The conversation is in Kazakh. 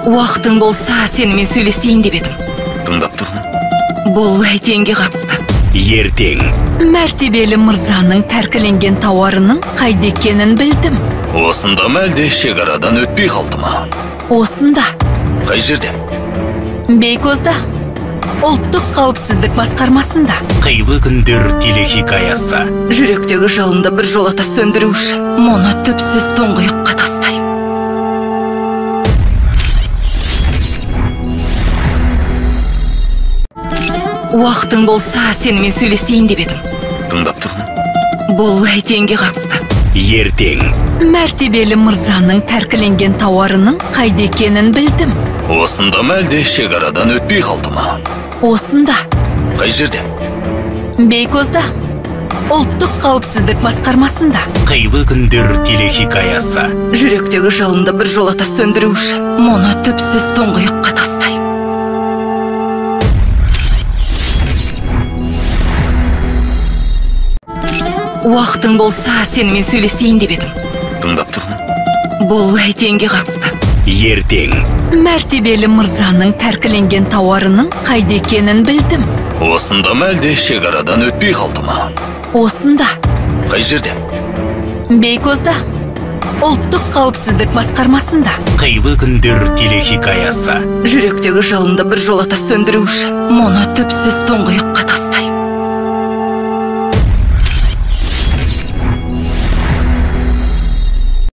Уақытың болса, сенімен сөйлесейін деп едім. Тыңдап тұрмын. Бұл Әйтенге қатысты. Ертең. Мәртебелі мырзаның тәркіленген тауарының қайда екенін білдім. Осында ма, әлде шекарадан өтпей қалды ма? Осында. Қай жерде? Бейкозда. Ұлттық қауіпсіздік басқармасында. Қилы күндер телехикаясы. Жүректегі жалынды бір жолата сөндіру үшін мұны түпсіз тұңғиыққа тастаймын. Уақытың болса, сенімен сөйлесейін деп едім. Тыңдап тұрмын. Бұл Әйтенге қатысты. Ертең. Мәртебелі мырзаның тәркіленген тауарының қайда екенін білдім. Осында ма, әлде шекарадан өтпей қалды ма? Осында. Қай жерде? Бейкозда. Ұлттық қауіпсіздік басқармасында. Қилы күндер телехикаясы. Жүректегі жалынды бір жолата сөндіру үшін мұны түпсіз тұңғиыққа тастаймын. Уақытың болса, сенімен сөйлесейін деп едім. Тыңдап тұрмын. Бұл Әйтенге қатысты. Ертең. Мәртебелі мырзаның тәркіленген тауарының қайда екенін білдім. Осында ма, әлде шекарадан өтпей қалды ма? Осында. Қай жерде? Бейкозда. Ұлттық қауіпсіздік басқармасында. Қилы күндер телехикаясы. Жүректегі жалынды бір жолата сөндіру үшін мұны түпсіз тұңғиыққа тастаймын.